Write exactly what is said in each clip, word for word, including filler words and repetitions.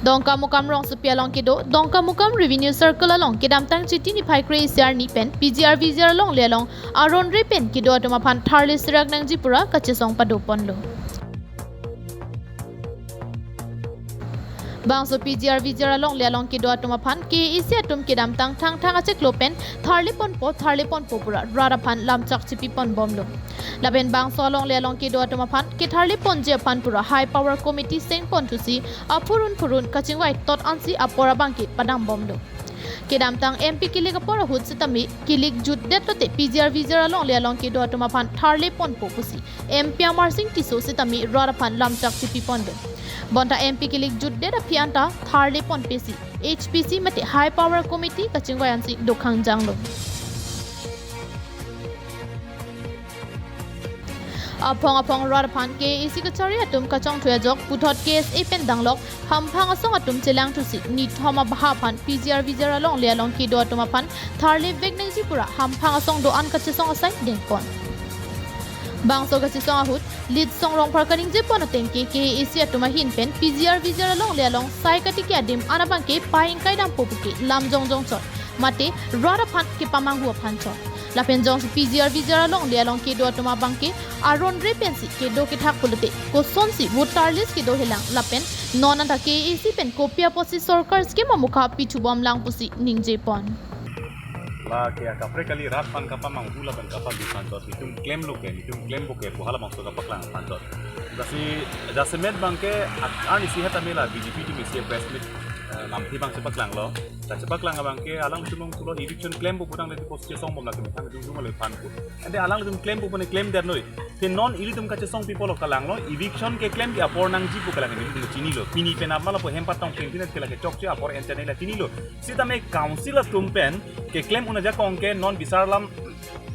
Dongkamukam rongsopi along kedo Dongkamukam Revenue Circle along kedamtang Chiti niphai kre-isi arni pen P G R V G R alongle along aron re pen kedo atum aphan tharle sirak nangji pura kachesong padoponlo. Bangso P G R V G R alongle along kedo atum aphan K A A C atum kedamtang Thangthang achiklo pen tharle ponpo, tharle ponpo pura rat aphan lamchak chipi ponbomlo. Lapen bangso alongle along kedo atum aphan ketharle ponji aphan pura High Power Committee seng ponthusi aphurun phurun kachingvai tot ansi apor abangke padambomlo. Kedamtang M P kilik apor ahut sitame kilik jutdet lote P G R V G R alongle along kedo atum aphan tharle ponpo pusi M P Amarsing Tisso sitame rat aphan lamchak chipi pondo. Bonta M P kilik jutdet aphi anta tharle ponpesi H P C mate High Power Committee kachingvai ansi dokhangjanglo. Aphong aphong rat aphan K A A C kachari atum kachongthui ajok puthot K S A pen danglok hamphang asong atum chelangthusi nithom abha aphan P G R V G R alongle along kedo atum aphan tharle vek nangji pura hamphang asong do-an kachesong asai dengpon. Bangso kachesong ahut Litsong Rongphar kaningje pon ateng ke K A A C atum ahin pen P G R V G R alongle along sai katiki adim an abangke pa-ingkai dampo puke lam jongjong chot mate rat aphan kepamanghu aphan chot. Lapen jongsi P G R V G R alongle along kedo atum abangke aron re pensi kedo kethak pulote kosonsi voter list kedo helang lapen non anta K A A C pen kopi apotsi sorkar scheme amukha pithubomlang pusi ningje pon. La ke kaprek kali rat aphan kapamanghu lapen kapamanghu aphan chot, netum klemlo ke, netum klempo ke pu halabangso kapaklang aphan chot. Jasi, jasemet abangke ak-, arnisi seta mela B J P atum isi press meet, eh, lamthe abang chepaklanglo. Kachepaklang abangke alanglitum pulo eviction klempo putang le tipo chesongbom lake methang dungdung le aphan pu. Ante alanglitum klempo pune klemdetnoi. Te non ilitum kachesong people kalanglo, eviction keklem ke apor nangji pu kalang ilitum chinilo. Pini pen apmalo po hem patong pengpinat ke lake chokche apor enchane la chinilo. Sitame council atum pen keklem un ajakong ke non bisar alam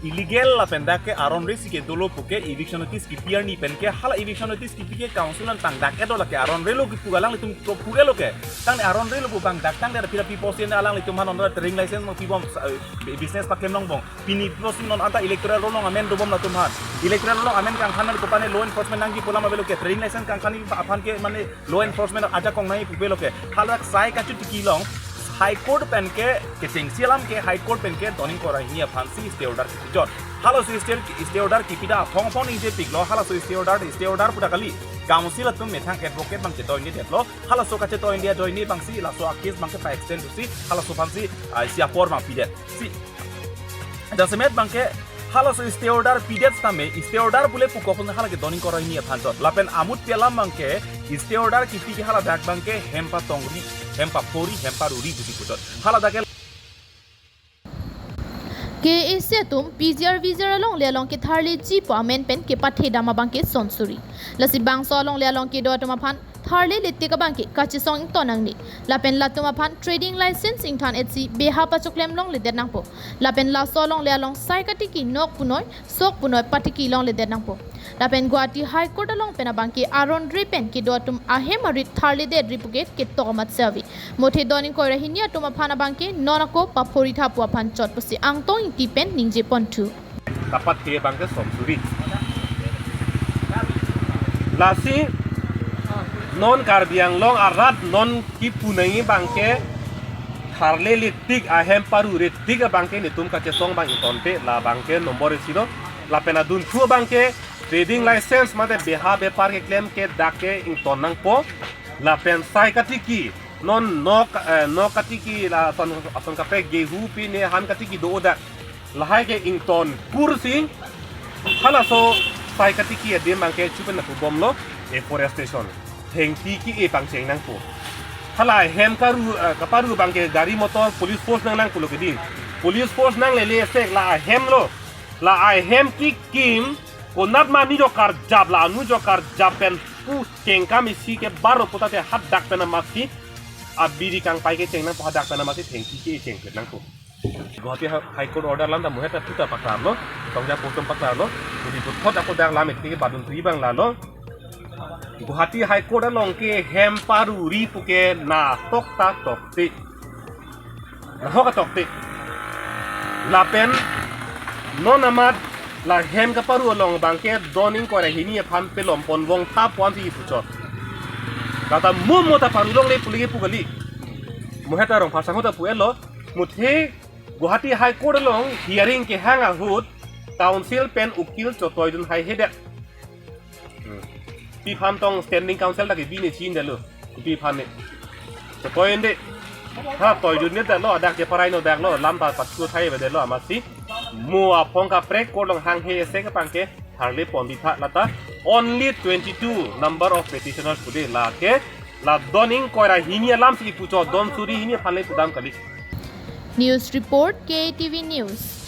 illegal lapen dak ke aron resi ke dolo puke eviction notice kipi arni pen ke hala eviction notice kipi ke council an tang dak edo lake aron relo kipu alanglitum to pugelo ke. Tang ne aron relo pu bang dak tang de pira pi posin alanglitum han on trading license mapibom, eh, business paklem longbom. Pini posin non anta electoral roll along amen dobom latum han. Electoral roll along amen kangkhan kopane law enforcement nangji pu alam avelo ke trading license kangkhan aphan ke mane law enforcement ajakong nangji pupelo ke. Halak sai kachotiki along High Court pen ke kechengsi alam ke High Court pen ke don ingkoi ra hini aphansi stay order kipi chot. Halaso stay, stay order kipi ta aphong aphong ningjepiklo, halaso stay order, stay order puta kali. Council atum methang advocate abang chetoindedetlo, halaso kachetoinde ajoine abangsi laso a case abangke pa extend thusi halaso aphansi, ah, isi apor abang pidet. Si jasemet abangke halaso stay order pidet tame, stay order pule pu kokhun halake don ingkoi ra hini aphan chot. Lapen amut pi alam abangke stay order kipi ke haladak abangke hem patongri, hem paphori, hem paruri pusi puchot. Haladak ke K A A C atum P G R V G R alongle along ketharleji pu amen pen kepathe dam abangke son suri. Lasi bangso alongle along kedo atum aphan tharlele tik abangke kachesong ington nangne. Lapen latum aphan trading license ingthan-etsi beha pachoklem longledet nangpo. Lapen laso alongle along sai katiki nok punoi, sok punoi patiki longledet nangpo. Lapen Guwahati High Court along pen abangke aron re pen kedo atum ahem arit tharledetri puke ketok amat se ave. Mothe don ingkoi ra hini atum aphan abangke non ako paphoritha pu aphan chot pusi Angtong Ingti pen ningje ponthu. Kapathe abangke son suri. Lasi non Karbi Anglong arat non kipu nangji abangke tharlele tik, ahem parure tik abangke netum kachesong abang ingtonte, la abangke nombor isi lo. Lapen adunthu abangke trading license mate beha bepar keklem ke dak ke ington nangpo. Lapen sai katiki non nok, eh, nok katiki la ason, ason kaprek gehu pine han katiki do-o dak. Lahai ke ington kursi halaso sai katiki adim abangke chupen na pubomlo afforestation. Thengpi ke-e pangcheng nangpo. Hala hem karu, eh, kaparu abangke gari motor police force nang nangpulo keding. Police force nanglele sek la ahem lo. La ahem kikim konat ma ni jo karjap la anu jo karjap pen pu kengkam isi ke baro putate hadak pen amatsi abiri kangpai kecheng nangpo, hadak pen amatsi thengpi ke-e chengpet nangpo. Guwahati Ha-, High Court order alam ta muhet ta puta paklarlo, tongja postum paklarlo, jadi puthot ako dak lam iti badun tui bang lalo. Guwahati High Court along ke hem paruri puke na tokta tokte. Nahok atokte. Lapen non amat la hem kaparu along abangke don ingkoi ra hini aphan pelom ponvong tha pu ansi ipuchot. Kata mo mo ta paru longle pu lake pu kali. Mo heta Rongphar sangho ta pu-etlo. Muthe Guwahati High Court along hearing kehang ahut counsel pen ukil chotoidun haihedet. Hmm. Pi aphan tong standing counsel ta kebi ne chin detlo. Pi aphan ne. Chotoidunde. Ha, toidundetlo, adak cheparai no daklo, lam ta pathu thai avedetlo amatsi. Mo aphong kaprek court along hanghe isi ke pangke harle pon bitha lata. Only twenty-two number of petitioners today lake. La don ingkoi ra hini alamsi ipucho, don suri hini aphan le pudam kali. News report, K A T V News.